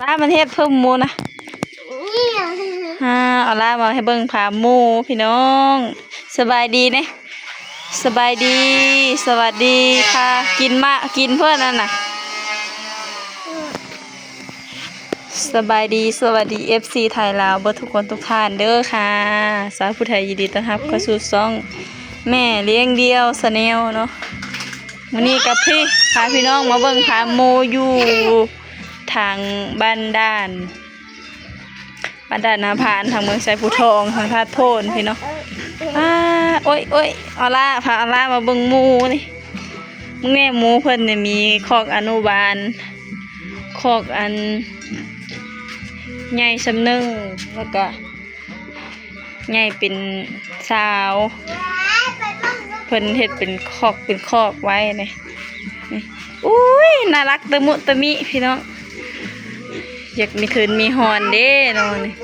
ລາມັນເຮັດເພີ່ມໝູນະ. ອ່າ ເອົາລາມາໃຫ້ເບິ່ງພາໝູພີ່ນ້ອງ. ສະບາຍດີແນ່. ສະບາຍດີ ສະຫວັດດີ ພາກິນມາ ກິນເພິ່ນນັ້ນນະ. ສະບາຍດີ ສະຫວັດດີ ເອັຟຊີ ໄທລາວເບິດທຸກຄົນທຸກທ່ານເດີຄ່ະ. ສາວຜູ້ໄທຍິນດີຕ້ອນຮັບເຂົ້າສູ່ຊ່ອງແມ່ລ້ຽງດ່ຽວ Channel ເນາະ. ມື້ນີ້ກໍພີ່ ພາພີ່ນ້ອງມາເບິ່ງພາໝູຢູ່ທາງບ້ານດ່ານ ບ້ານດ່ານນາພານ ທາງເມືອງໄຊພູທອງ ທາງທາດໂພນພີ່ນ້ອງ. ອ້າ ໂອ້ຍ ໂອ້ຍ ເອົາລາ ພາເອົາລາມາເບິ່ງໝູນີ້. ເບິ່ງແນ່ ໝູເພິ່ນນີ້ມີຄອກອະນຸບານ ຄອກອັນໃຫຍ່ສ່ຳໜຶ່ງ ແລ້ວກະໃຫຍ່ເປັນຊາວ ເພິ່ນເຮັດເປັນຄອກເປັນຄອກໄວ້ນີ້. ນີ້ ອຸ້ຍ ໜ້າລັກຕະມຸຕະມິພີ່ນ້ອງ. ຢາກມີທຶນມີຮອນເດ້ເນາະນີ້.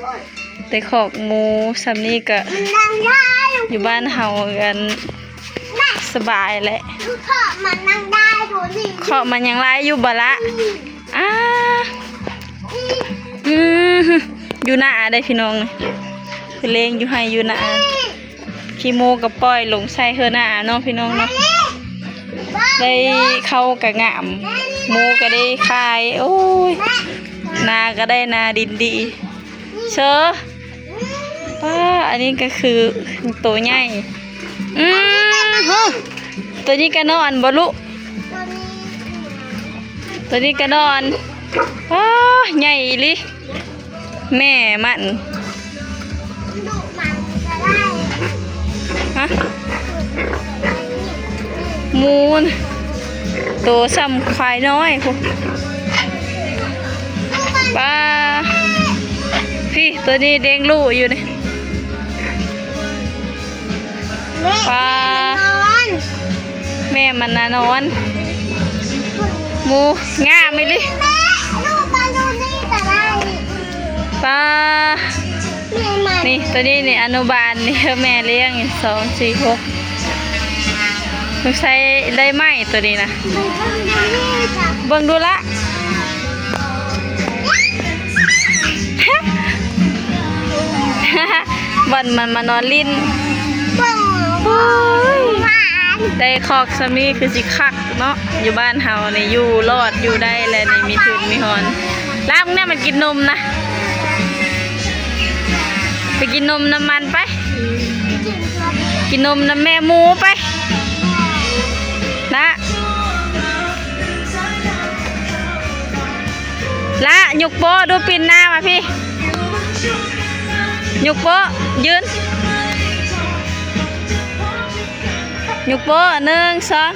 ແຕ່ຄອກໝູສ່ຳນີ້ກະຢູ່ບ້ານເຮົາອັນສະບາຍແຫຼະ. ເຄາະມັນຍັງຫຼາຍຢູ່ບໍ່ລະ? ອືມ ອືມ ຢູ່ນາເດ້ພີ່ນ້ອງ. ເພິ່ນລ້ຽງຢູ່ໄຮ່ຢູ່ນາ. ຂີ້ໝູກໍປ່ອຍລົງໃສ່ເຮືອນາເນາະພີ່ນ້ອງເນາະ. ໄດ້ເຂົ້າກະງາມ ໝູກໍໄດ້ຂາຍ. ໂອ້ຍ ນາກໍໄດ້ນາດິນດີເຊີ. ປ້າ ອັນນີ້ກໍຄືໂຕໃຫຍ່. ອືມ ໂຕນີ້ກໍນອນບໍ່ລູກ? ໂຕນີ້ກໍນອນ. ປ້າ ໃຫຍ່ອີ່ຫຼີ. ແມ່ມັນ ຮະ ໝູນະ ໂຕສ່ຳຄວາຍນ້ອຍພຸ້ນ. ປ້າ ພີ້ ໂຕນີ້ລ້ຽງລູກຢູ່ນີ້. ປ້າ ແມ່ມັນນະນອນ. ໝູງາມອີ່ຫຼີ. ປ້າ ນີ້ ໂຕນີ້ນີ້ອະນຸບານນີ້ ເອີ ແມ່ລ້ຽງ ສອງ ສີ່ ຫົກ ສົງໄສໄດ້ໃໝ່ໂຕນີ້ນະ. ເບິ່ງດູລະ. ບ່ອນມັນມານອນຫຼິ້ນ. ໂອ້ຍ ໄດ້ຄອກສ່ຳນີ້ຄືຊິຄັກເນາະ. ຢູ່ບ້ານເຮົານີ້ຢູ່ລອດຢູ່ໄດ້ແຫຼະນີ້ ມີທຶນມີຮອນ. ລາບແນ່ ມັນກິນນົມນະ. ໄປກິນນົມນຳມັນໄປ ກິນນົມນຳແມ່ໝູໄປ. ລະ ລະ ຍົກໂປ້ດູ ປິ່ນໜ້າມາພີ້. ຍົກໂປ້ ຢືນ ຍົກໂປ້ ໜຶ່ງ ສອງ.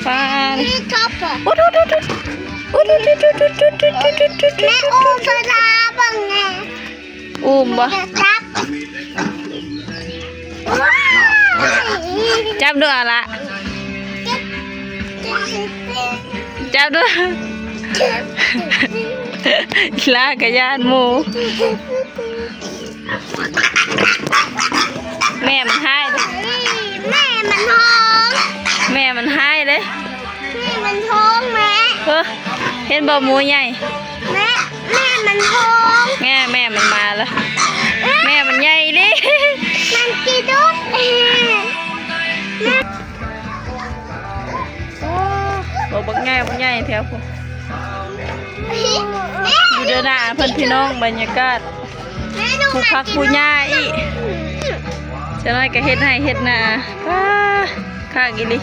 ປ້າ ນີ້ ອຸ້ມບໍ່? ຈັບດູອະລະ ຈັບດູ. ລາກະຢ້ານໝູ. ແມ່ມັນຮ້າຍເດ້ ແມ່ມັນຮ້ອງ ແມ່ມັນຮ້າຍເດ້ ແມ່ມັນຮ້ອງແມ່. ເອີ ເຫັນບໍ່ ໝູໃຫຍ່ ແມ່ ແມ່ມັນຮ້ອງ ແມ່ ແມ່ມັນມາລະ ເອີ ແມ່ມັນໃຫຍ່ເດ້ ມັນກິນດຸດ ແມ່. ໂອ້ ບັກໃຫຍ່ ບັກໃຫຍ່ແຖວພຸ້ນ ຢູ່ເດີໜ້າເພິ່ນພີ່ນ້ອງ. ບັນຍາກາດພູຜັກພູຫຍ້າອີກ ຈັກໜ້ອຍກໍເຮັດໄຮ່ເຮັດນາ. ປ້າ ຄັກອີ່ຫຼີ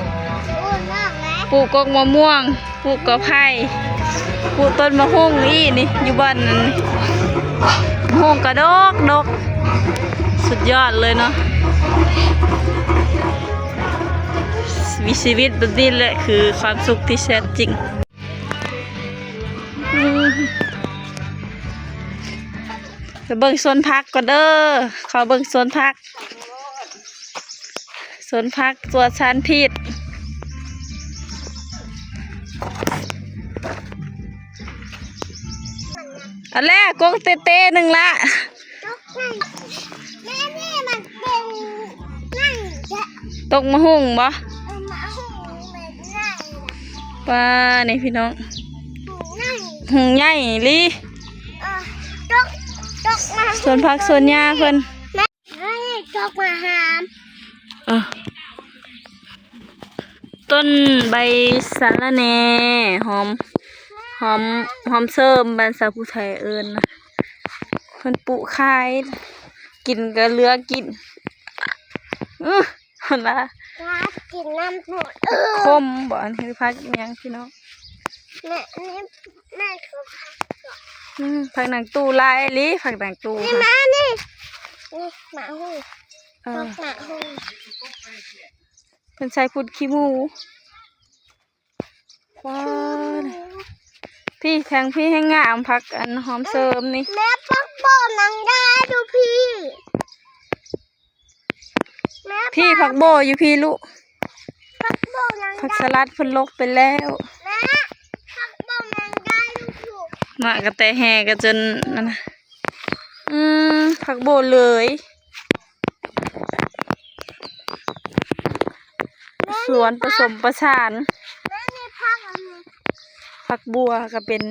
ປູກກົກມະມ່ວງ ປູກກໍໄຜ່ ປູກຕົ້ນມະຮຸ່ງອີກນີ້ ຢູ່ບ່ອນນັ້ນ ມະຮຸ່ງກະດົກດົກ ສຸດຍອດເລີຍເນາະ. ມີຊີວິດແບບນີ້ແຫຼະຄືຄວາມສຸກທີ່ແທ້ຈິງ. ອືມ ໄປເບິ່ງສວນຜັກກ່ອນເດີ ຂໍເບິ່ງສວນຜັກ ສວນຜັກ ປອດສານພິດ. ອັນແລກ ກົກເຕໆ ໜຶ່ງລະ. ແມ່ ແມ່ ມັນເປັນນັ້ນ ຈະ ຕົກໝາກຫຸ່ງບໍ່? ເອີ ໝາກຫຸ່ງແບບໃຫຍ່ນະ. ປ້າ ນີ້ພີ່ນ້ອງ ຫຸ່ງໃຫຍ່ ຫຸ່ງໃຫຍ່ອີ່ຫຼີ. ເອີ ຕົກ ຕົກໝາກຫຸ່ງ ສວນຜັກສວນຫຍ້າເພິ່ນ. ແມ່ ຕົກໝາກຫາມ. ເອີ ຕົ້ນໃບສະລະແໜ່ ຫອມ ຫອມ ຫອມເສີມ ບ້ານສາວຜູ້ໄທເອີ້ນນະ. ເພິ່ນປູກຂາຍ ກິນກໍເຫຼືອກິນ. ອື ຫັ້ນລະ ກິນນຳໂພດ. ເອີ ຂົມບໍ່? ອັນນີ້ຜັກອີ່ຫຍັງພີ່ນ້ອງ? ແມ່ ອັນນີ້ ແມ່ຄືຜັກ ອືມ ຜັກນາງຕູ້ຫຼາຍອີ່ຫຼີ ຜັກນາງຕູ້. ນີ້ ຫັ້ນ ມານີ້ ນີ້ໝາກຫຸ່ງ. ເອີ ໝາກຫຸ່ງ ເພິ່ນໃສ່ຝຸ່ນຂີ້ໝູ. ວ້າ ພີ່ ທາງພີ່ແຮ່ງງາມ ຜັກອັນຫອມເສີມນີ້. ແມ່ ຜັກໂບນາງດາຢູ່ພີ້. ແມ່ ພີ້ ຜັກໂບຢູ່ພີ້ລູກ. ຜັກໂບນາງດາ ຜັກສະຫຼັດເພິ່ນລົກໄປແລ້ວ. ແມ່ ຜັກໂບນາງດາຢູ່ພຸ້ນ. ມາກະແຕແຫ່ກະຈົນນັ້ນນະ. ອືມ ຜັກໂບເລີຍ. ແມ່ ສວນປະສົມປະສານ. ແມ່ ນີ້ຜັກອັນນີ້ ຜັກບົວກະເປັນ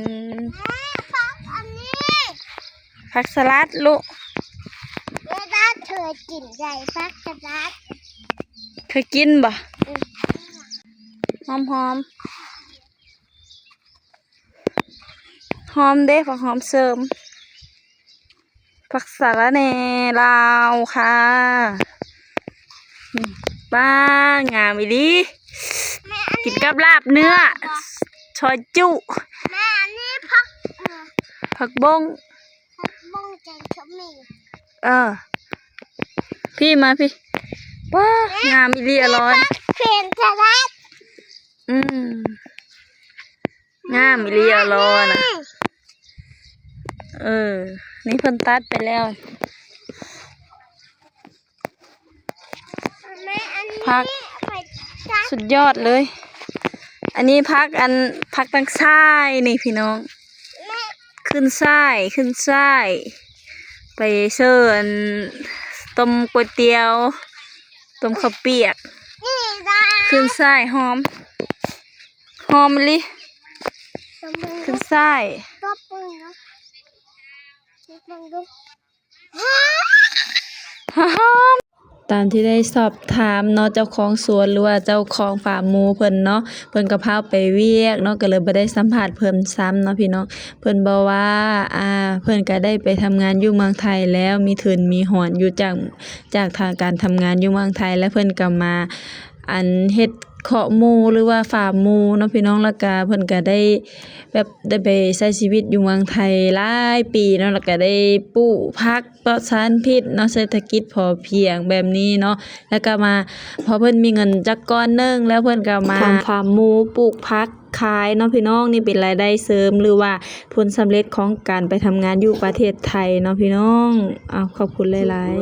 ແມ່ ຜັກອັນນີ້ ຜັກສະຫຼັດລູກ. ແມ່ ດາເຄີຍກິນໄດ້ ຜັກສະຫຼັດ. ເຄີຍກິນບໍ່? ອືມ ຫອມໆ. ຫອມເດ້ ຜັກຫອມເສີມ ຜັກສະລະແໜ່ລາວຄ່ະ. ປ້າ ງາມອີ່ຫຼີ ແມ່ ອັນນີ້ ກິນກັບລາບເນື້ອ ຊອຍຈຸ. ແມ່ ອັນນີ້ຜັກ ເອີ ຜັກບົ້ງ ຜັກບົ້ງແກງຂະມິ້ນ. ເອີ ພີ້ມາພີ້. ປ້າ ແມ່ ງາມອີ່ຫຼີ ອະລອຍ ແມ່ ຜັກເປັນສະຫຼັດ. ອືມ ງາມອີ່ຫຼີ ອະລໍນະ. ເອີ ນີ້ເພິ່ນຕັດໄປແລ້ວ. ແມ່ ອັນນີ້ ຜັກ ໄປຕັດ ສຸດຍອດເລີຍ. ອັນນີ້ຜັກ ອັນ ຜັກຕັງຊາຍນີ້ພີ່ນ້ອງ. ແມ່ ຂຶ້ນຊາຍ ຂຶ້ນຊາຍ ໄປເສີອັນ ຕົ້ມກວຍຕຽວ ຕົ້ມເຂົ້າປຽກ. ນີ້ລະ ຂຶ້ນຊາຍ ຫອມ ຫອມອີ່ຫຼີ. ຂຶ້ນຊາຍ ຕົບເບິ່ງເນາະ ຕົບເບິ່ງດູ ຫອມ. ຕາມທີ່ໄດ້ສອບຖາມເນາະ ເຈົ້າຂອງສວນ ຫຼືວ່າເຈົ້າຂອງຟາມໝູເພິ່ນເນາະ ເພິ່ນກະພາໄປວຽກເນາະ ກະເລີຍບໍ່ໄດ້ສຳພາດເພິ່ນຊ້ຳເນາະພີ່ນ້ອງ. ເພິ່ນບອກວ່າ ອ່າ ເພິ່ນກະໄດ້ໄປທຳງານຢູ່ເມືອງໄທແລ້ວ ມີທຶນມີຮອນຢູ່ຈາກ ຈາກທາງການທຳງານຢູ່ເມືອງໄທ ແລະ ເພິ່ນກະມາ ອັນ ເຮັດຄອກໝູ ຫຼືວ່າຟາມໝູເນາະພີ່ນ້ອງ. ແລ້ວກະເພິ່ນກະໄດ້ແບບ ໄດ້ໄປໃຊ້ຊີວິດຢູ່ເມືອງໄທຫຼາຍປີເນາະ ແລ້ວກະໄດ້ປູກຜັກປອດສານພິດເນາະ ເສດຖະກິດພໍພຽງແບບນີ້ເນາະ. ແລ້ວກະມາ ພໍເພິ່ນມີເງິນຈັກກ້ອນໜຶ່ງແລ້ວ ເພິ່ນກະມາທຳຟາມໝູ ປູກຜັກຂາຍເນາະພີ່ນ້ອງ. ນີ້ເປັນລາຍໄດ້ເສີມ ຫຼືວ່າຜົນສຳເລັດຂອງການໄປທຳງານຢູ່ປະເທດໄທເນາະພີ່ນ້ອງ. ເອົາ ຂອບຄຸນຫຼາຍໆ.